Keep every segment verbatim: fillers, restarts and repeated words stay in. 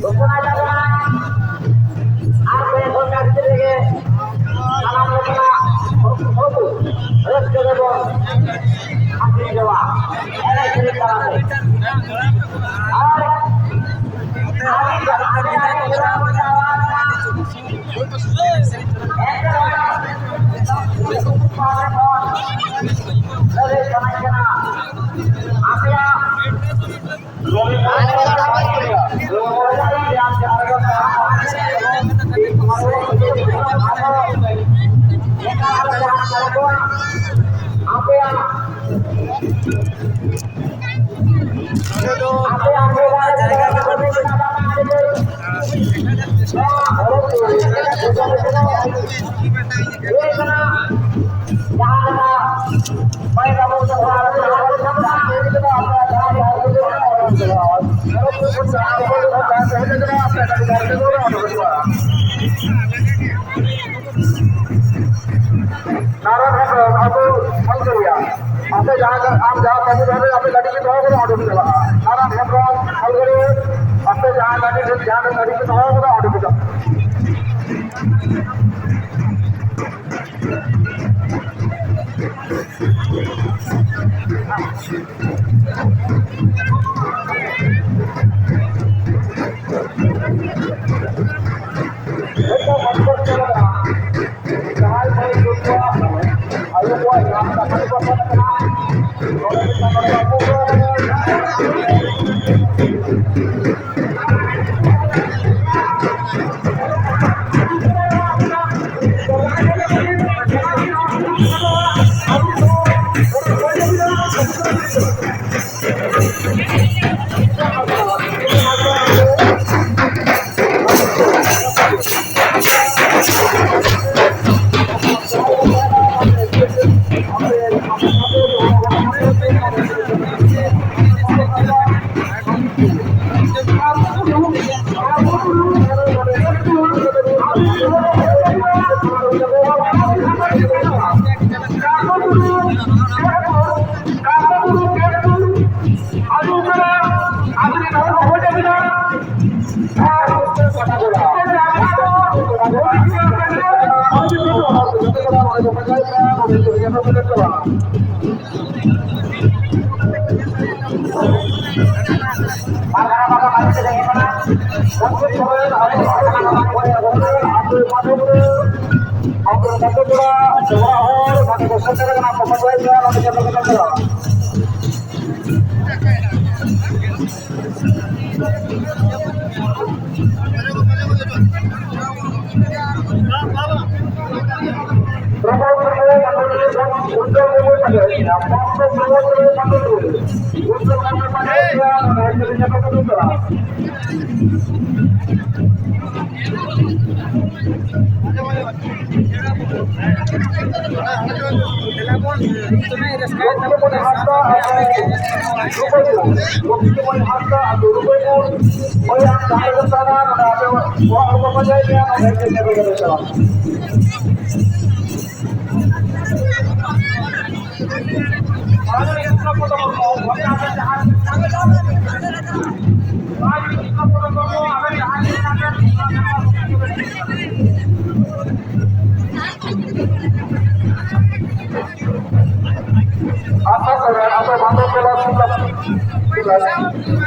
ᱜᱷᱳᱥᱚᱱᱟ ᱪᱟᱵᱟᱜᱼᱟ᱾ ᱟᱨ ᱠᱚᱭᱮᱠ ᱜᱷᱚᱱᱴᱟ ᱵᱷᱤᱛᱨᱤ ᱨᱮᱜᱮ ᱥᱟᱱᱟᱢ ᱞᱮᱠᱟᱱᱟᱜ ᱨᱟᱹᱥᱠᱟᱹ ᱜᱮᱵᱚᱱ ᱦᱟᱹᱴᱤᱧ ᱡᱚᱝᱟ ᱮᱱᱮᱡ ᱥᱮᱨᱮᱧ ᱛᱟᱞᱟᱛᱮ᱾ ᱟᱨ ᱟᱹᱰᱤ ᱟᱹᱰᱤ ᱟᱹᱰᱤ ᱮᱱᱛᱮ ᱨᱮᱦᱚᱸ ᱞᱟᱹᱭ ᱥᱟᱱᱟᱧ ᱠᱟᱱᱟ, ᱟᱯᱮᱭᱟᱜ ᱱᱟᱨᱟ ᱦᱮᱢᱵᱨᱚᱢ, ᱟᱵᱚ ᱦᱩᱞᱜᱟᱹᱨᱤᱭᱟᱹ, ᱟᱯᱮ ᱡᱟᱦᱟᱸ ᱜᱟ-, ᱟᱢ ᱡᱟᱦᱟᱸ ᱠᱟᱹᱢᱤ ᱫᱷᱚᱨᱮ ᱟᱯᱮ ᱜᱟᱹᱰᱤ ᱯᱮ ᱫᱚᱦᱚ ᱠᱟᱫᱟ, ᱚᱸᱰᱮ ᱯᱮ ᱪᱟᱞᱟᱜᱼᱟ᱾ ᱱᱟᱨᱟ ᱦᱮᱢᱵᱨᱚᱢ, ᱦᱩᱞᱜᱟᱹᱨᱤᱭᱟᱹ, ᱟᱯᱮ ᱡᱟᱦᱟᱸ ᱜᱟᱹᱰᱤ ᱯᱮ, ᱡᱟᱦᱟᱸ ᱜᱟᱹᱰᱤ ᱯᱮ ᱫᱚᱦᱚ ᱠᱟᱫᱟ, ᱚᱸᱰᱮ ᱯᱮ ᱪᱟᱞᱟᱜᱼᱟ᱾ ᱟᱥᱟ ᱠᱚᱨᱮ ᱟᱯᱮ ᱵᱷᱟᱸᱰᱟᱱ ᱴᱚᱞᱟ ᱥᱩᱨ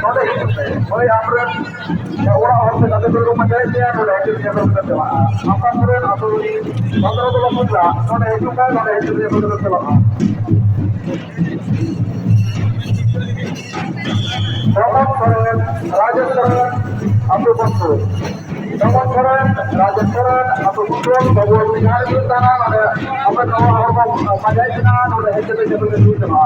ᱱᱚᱰᱮ ᱦᱤᱡᱩᱜ ᱯᱮ᱾ ᱦᱳᱭ, ᱟᱢᱨᱮᱱ ᱚᱲᱟᱜ ᱦᱚᱲ ᱥᱮ ᱜᱟᱛᱮ ᱠᱚ ᱯᱟᱸᱡᱟᱭᱮᱫ ᱢᱮᱭᱟ, ᱱᱚᱰᱮ ᱦᱤᱡᱩᱜ ᱢᱮᱭᱟ, ᱱᱚᱰᱮ ᱪᱟᱞᱟᱜᱼᱟ᱾ ᱟᱥᱟ ᱠᱚᱨᱮ ᱟᱹᱛᱩ ᱨᱤᱱ ᱵᱷᱟᱸᱰᱟᱱ ᱴᱚᱞᱟ ᱥᱩᱨ ᱱᱚᱰᱮ ᱦᱤᱡᱩᱜ ᱢᱮ, ᱱᱚᱰᱮ ᱦᱤᱡᱩᱜ ᱢᱮ, ᱱᱚᱰᱮ ᱪᱟᱞᱟᱜᱼᱟ᱾ ᱨᱟᱢᱚᱱ ᱥᱚᱨᱮᱱ, ᱨᱟᱡᱮᱥ ᱥᱚᱨᱮᱱ, ᱟᱹᱛᱩ ᱵᱚᱱᱫᱷᱩ᱾ ᱨᱟᱢᱚᱱ ᱥᱚᱨᱮᱱ, ᱨᱟᱡᱮᱥ ᱥᱚᱨᱮᱱ, ᱟᱹᱛᱩ ᱵᱚᱱᱫᱷᱩ, ᱵᱟᱹᱵᱩ ᱡᱟᱦᱟᱸ ᱨᱮ ᱦᱩᱭᱩᱜ ᱠᱟᱱᱟ, ᱱᱚᱰᱮ ᱟᱯᱮ ᱱᱚᱣᱟ ᱦᱚᱲ ᱠᱚ ᱯᱟᱸᱡᱟᱭᱮᱫ ᱠᱟᱱᱟ, ᱱᱚᱰᱮ ᱦᱮᱡ ᱠᱟᱛᱮ ᱡᱚᱛᱚ ᱜᱮ ᱦᱩᱭᱩᱜ ᱠᱟᱱᱟ᱾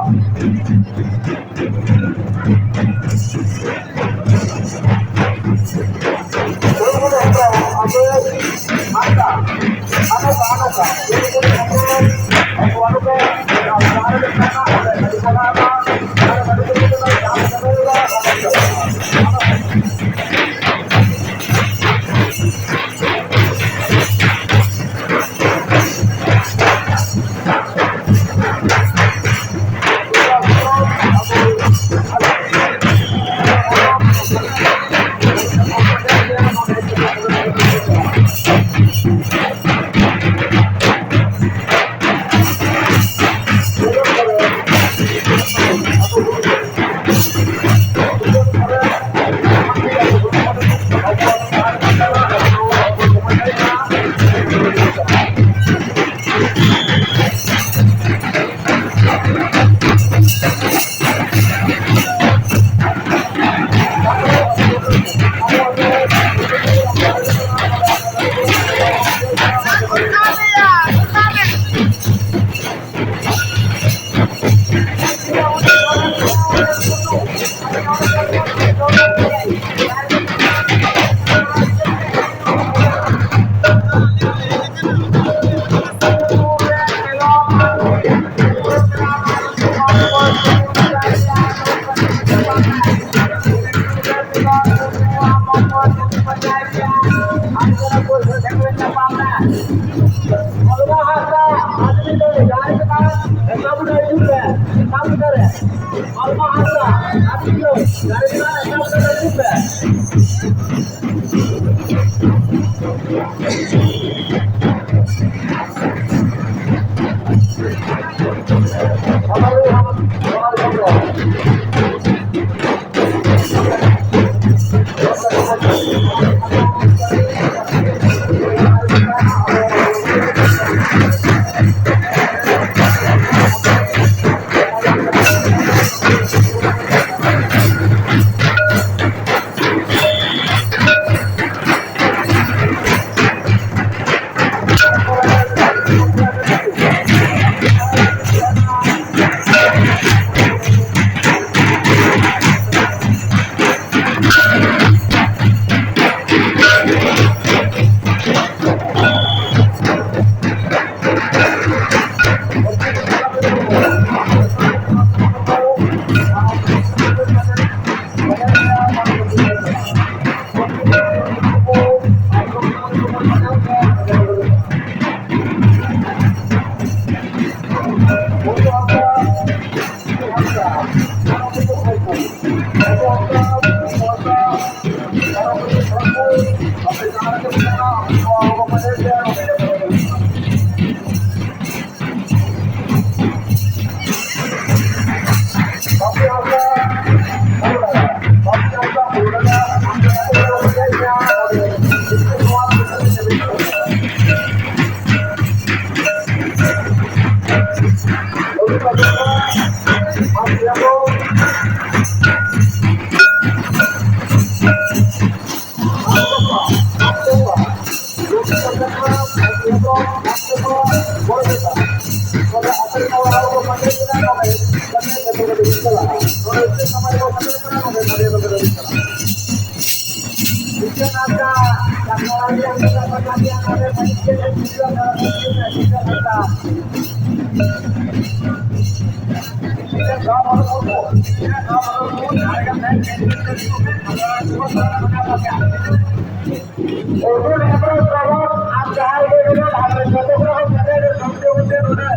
ᱩᱨᱢᱤᱞ ᱦᱮᱢᱵᱨᱚᱢ ᱵᱟᱵᱚᱱ ᱟᱨ ᱡᱟᱦᱟᱸᱭ ᱜᱮ ᱢᱮᱱᱟᱜ ᱟᱯᱮ ᱡᱚᱛᱚ ᱠᱚ ᱥᱮᱴᱮᱨ ᱥᱟᱱᱛᱤ ᱢᱚᱱᱫᱤᱨ ᱱᱚᱰᱮ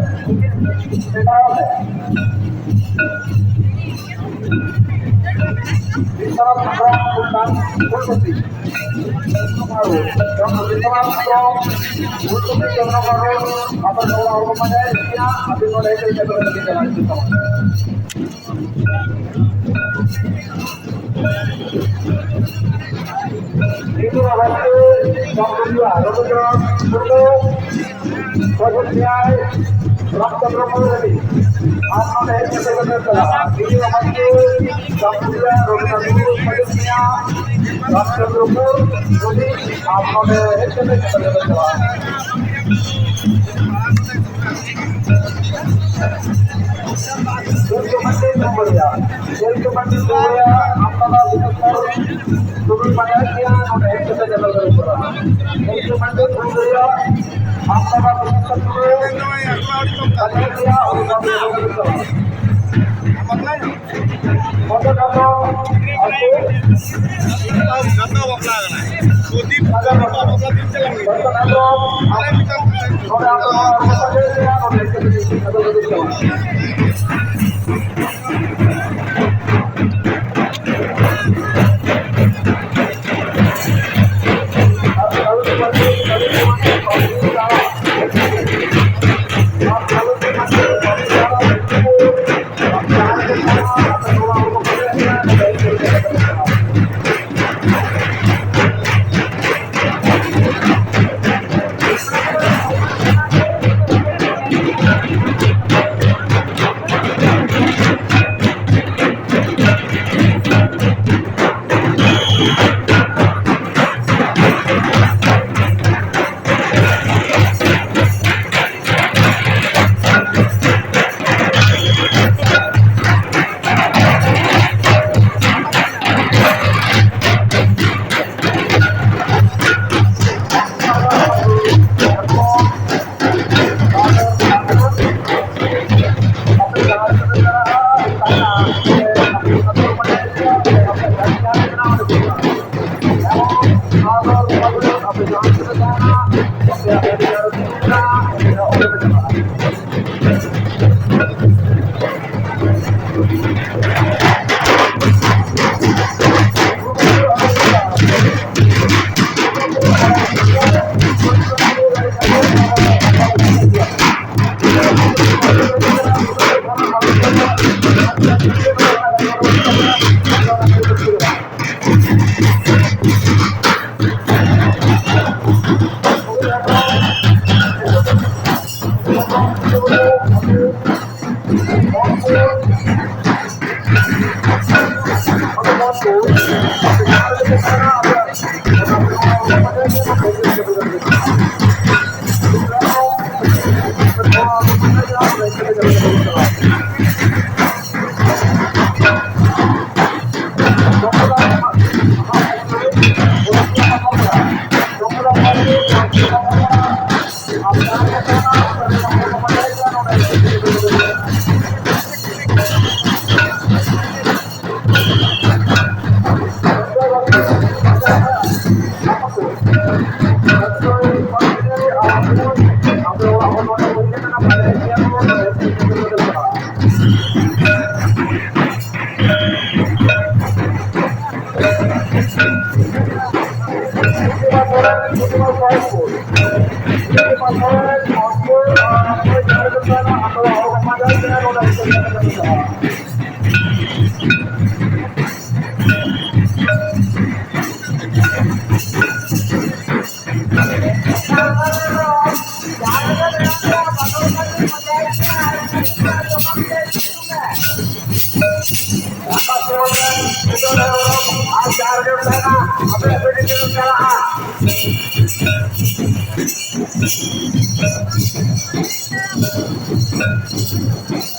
ᱥᱮᱴᱮᱨᱚᱜ ᱢᱮ᱾ ᱵᱤᱥᱥᱚᱱᱟᱛᱷ ᱦᱮᱢᱵᱨᱚᱢ ᱠᱷᱩᱞᱱᱟ ᱯᱷᱩᱞᱠᱩᱥᱤ᱾ ᱰᱚᱠᱴᱚᱨ ᱵᱤᱥᱥᱚᱱᱟᱛᱷ ᱦᱮᱢᱵᱨᱚᱢ ᱯᱷᱩᱞᱠᱩᱥᱤ ᱪᱚᱱᱫᱨᱚᱠᱳᱱᱟ ᱨᱳᱰ, ᱟᱯᱮ ᱱᱚᱰᱮ ᱦᱚᱲ ᱠᱚ ᱢᱟᱱᱮ ᱤᱭᱟ, ᱟᱯᱮ ᱱᱚᱰᱮ ᱦᱮᱡ ᱠᱟᱛᱮ ᱯᱮ ᱥᱮᱴᱮᱨ ᱫᱟᱲᱮᱭᱟᱜᱼᱟ᱾ ᱤᱱᱫᱤᱨᱟ ᱵᱟᱥᱠᱮ, ᱡᱟᱢᱛᱩᱞᱤᱭᱟ, ᱨᱚᱵᱤᱱᱫᱨᱚᱱᱟᱛᱷ ᱢᱩᱨᱢᱩ, ᱯᱨᱚᱫᱤᱯ ᱱᱤᱭᱟᱭ, ᱨᱟᱢᱪᱚᱸᱫᱽᱨᱚᱯᱩᱨ ᱨᱮᱱᱤᱡ, ᱟᱨ ᱱᱚᱰᱮ ᱦᱮᱡ ᱠᱟᱛᱮ ᱠᱚ ᱧᱮᱞ ᱪᱟᱞᱟᱜᱼᱟ᱾ ᱤᱱᱫᱤᱨᱟ ᱵᱟᱥᱠᱮ, ᱡᱟᱢᱛᱩᱞᱤᱭᱟ, ᱨᱚᱵᱤᱱᱫᱨᱚᱱᱟᱛᱷ ᱢᱩᱨᱢᱩ, ᱯᱨᱚᱫᱤᱯ ᱱᱤᱭᱟ, ᱨᱟᱢᱪᱚᱸᱫᱽᱨᱚᱯᱩᱨ ᱨᱮᱱᱤᱡ, ᱟᱨ ᱱᱚᱰᱮ ᱦᱮᱡ ᱠᱟᱛᱮ ᱧᱮᱞ ᱪᱟᱞᱟᱜᱼᱟ᱾ ᱡᱚᱭ ᱡᱚᱜᱟᱱᱱᱟᱛᱷ ᱰᱩᱝᱜᱩᱨᱤᱭᱟ, ᱡᱚᱭ ᱡᱚᱜᱟᱱᱱᱟᱛᱷ ᱰᱩᱝᱜᱩᱨᱤᱭᱟ, ᱟᱢ ᱵᱟᱵᱟ ᱵᱤᱥᱮᱥ ᱠᱚᱨ ᱴᱩᱰᱩᱭ ᱯᱟᱸᱡᱟᱭᱮᱫ ᱢᱮᱭᱟ, ᱱᱚᱰᱮ ᱦᱮᱡ ᱠᱟᱛᱮ ᱧᱮᱯᱮᱞ ᱫᱟᱲᱮ ᱠᱚᱣᱟ᱾ ᱡᱚᱭ ᱡᱚᱜᱟᱱᱱᱟᱛᱷ ᱰᱩᱝᱜᱩᱨᱤᱭᱟ, ᱟᱢ ᱵᱟᱵᱟ ᱵᱤᱥᱮᱥ ᱠᱚᱨ ᱴᱩᱰᱩ, ᱯᱟᱸᱡᱟᱭᱮᱫ ᱢᱮᱭᱟ, ᱩᱱᱤ ᱥᱟᱶᱛᱮ ᱧᱮᱯᱮᱞ ᱫᱟᱲᱮ ᱠᱚᱣᱟ᱾ ᱜᱟᱛᱟ ᱵᱟᱯᱞᱟ ᱠᱟᱱᱟ᱾ ᱯᱨᱚᱫᱤᱯ ᱟᱜᱟᱨ ᱵᱟᱯᱞᱟ, ᱵᱟᱯᱞᱟ ᱫᱤᱱ ᱪᱮᱫ ᱞᱮᱠᱟ ᱦᱩᱭᱩᱜᱼᱟ? ᱟᱞᱮ ᱢᱤᱫᱴᱟᱝ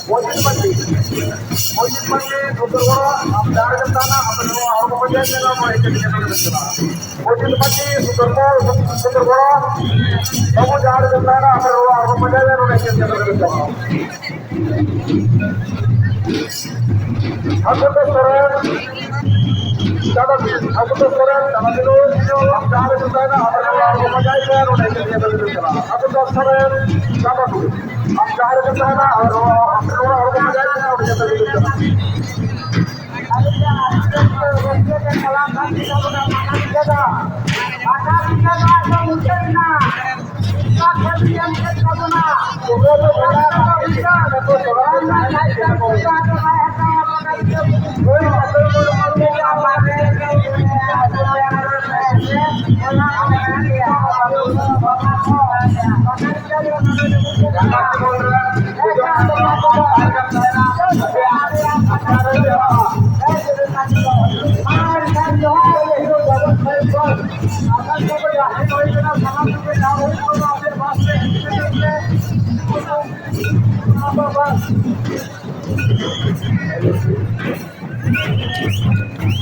ᱢᱚᱭᱡᱩᱫ ᱯᱟᱹᱴᱤ, ᱢᱚᱭᱡᱩᱫ ᱯᱟᱹᱴᱤ ᱥᱩᱛᱟᱹᱨ ᱜᱚᱲᱚ, ᱟᱢ ᱡᱟᱦᱟᱸ ᱨᱮᱜᱮᱢ ᱛᱟᱦᱮᱱᱟ, ᱟᱯᱮ ᱱᱚᱣᱟ ᱦᱚᱲᱢᱚ ᱯᱟᱸᱡᱟᱭ ᱢᱮ, ᱱᱚᱣᱟ ᱮᱠᱮᱱ ᱜᱮ ᱱᱚᱰᱮ ᱪᱟᱞᱟᱜᱼᱟ᱾ ᱢᱚᱭᱡᱩᱫ ᱯᱟᱹᱴᱤ ᱥᱩᱛᱟᱹᱨ ᱜᱚᱲᱚ, ᱥᱩᱛᱟᱹᱨ ᱜᱚᱲᱚ, ᱵᱟᱹᱵᱩ ᱡᱟᱦᱟᱸ ᱨᱮᱜᱮᱢ ᱛᱟᱦᱮᱱᱟ, ᱟᱯᱮ ᱱᱚᱣᱟ ᱦᱚᱲᱢᱚ ᱯᱟᱸᱡᱟᱭ ᱢᱮ, ᱱᱚᱰᱮ ᱮᱠᱮᱱ ᱜᱮ ᱱᱚᱰᱮ ᱪᱟᱞᱟᱜᱼᱟ᱾ ᱟᱠᱚ ᱫᱚ ᱥᱚᱨᱮᱱ, ᱪᱟᱸᱫᱟ ᱴᱩᱰᱩ, ᱟᱵᱚ ᱫᱚ ᱥᱚᱨᱮᱱ ᱪᱟᱸᱫᱟ ᱴᱩᱰᱩ, ᱟᱢ ᱡᱟᱦᱟᱸ ᱨᱮᱜᱮᱢ ᱛᱟᱦᱮᱱᱟ, ᱟᱢ ᱨᱮᱱ ᱚᱲᱟᱜ ᱦᱚᱲ ᱠᱚ ᱯᱟᱸᱡᱟᱭᱮᱫ ᱢᱮᱭᱟ, ᱱᱚᱰᱮ ᱜᱮ ᱧᱮᱞ ᱞᱟᱹᱜᱤᱫ ᱮᱢ ᱪᱟᱞᱟᱜᱼᱟ᱾ ᱟᱵᱚ ᱫᱚ ᱥᱚᱨᱮᱱ ᱪᱟᱸᱫᱟ ᱴᱩᱰᱩ, ᱟᱢ ᱡᱟᱦᱟᱸ ᱨᱮᱜᱮᱢ ᱛᱟᱦᱮᱱᱟ, ᱟᱢ ᱨᱮᱱ ᱚᱲᱟᱜ ᱦᱚᱲ ᱠᱚ ᱯᱟᱸᱡᱟᱭᱮᱫ ᱢᱮᱭᱟ, ᱱᱚᱰᱮ ᱧᱮᱞ ᱞᱟᱹᱜᱤᱫ ᱮᱢ ᱪᱟᱞᱟᱜᱼᱟ᱾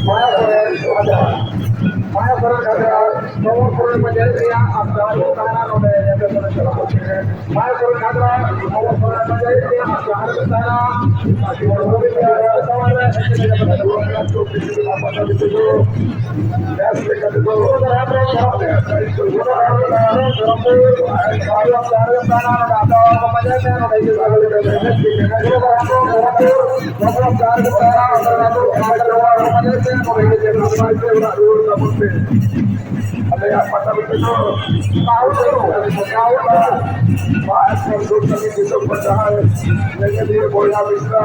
ᱢᱟᱭᱟ ᱠᱚᱨᱮ ᱠᱷᱟᱡᱟ, ᱢᱟᱭᱟ ᱠᱚᱨᱮ ᱠᱷᱟᱡᱟ, ᱱᱚᱣᱟ ᱠᱚᱨᱮ ᱢᱟ ᱡᱟᱭᱜᱟ ᱨᱮᱭᱟᱜ ᱟᱨ ᱡᱟᱦᱟᱸ ᱠᱚ ᱛᱟᱦᱮᱱᱟ ᱱᱚᱰᱮ ᱧᱮᱯᱮᱞ ᱠᱚᱨᱮ ᱪᱟᱞᱟᱜ ᱯᱮ᱾ ᱢᱟᱭᱟ ᱠᱚᱨᱮ ᱠᱷᱟᱡᱟ, ᱱᱚᱣᱟ ᱠᱚᱨᱮ ᱢᱟ ᱡᱟᱭᱜᱟ ᱨᱮᱭᱟᱜ ᱟᱨ ᱡᱟᱦᱟᱸ ᱠᱚ ᱛᱟᱦᱮᱱᱟ, ᱟᱨ ᱡᱮᱢᱚᱱ ᱱᱚᱰᱮ ᱥᱟᱶᱟᱨ ᱨᱮ ᱵᱮᱥ ᱞᱮᱠᱟ ᱛᱮᱫᱚ ᱟᱞᱮᱭᱟᱜ ᱯᱟᱴᱟᱵᱤᱸᱫᱷᱟᱹ ᱫᱚ ᱵᱟᱦᱟ ᱥᱚᱨᱦᱟᱭ ᱫᱤᱥᱚᱢ ᱠᱷᱚᱱ ᱡᱟᱦᱟᱸᱭ ᱧᱮᱧᱮᱞᱤᱭᱟᱹ ᱵᱚᱭᱦᱟ ᱢᱤᱥᱨᱟ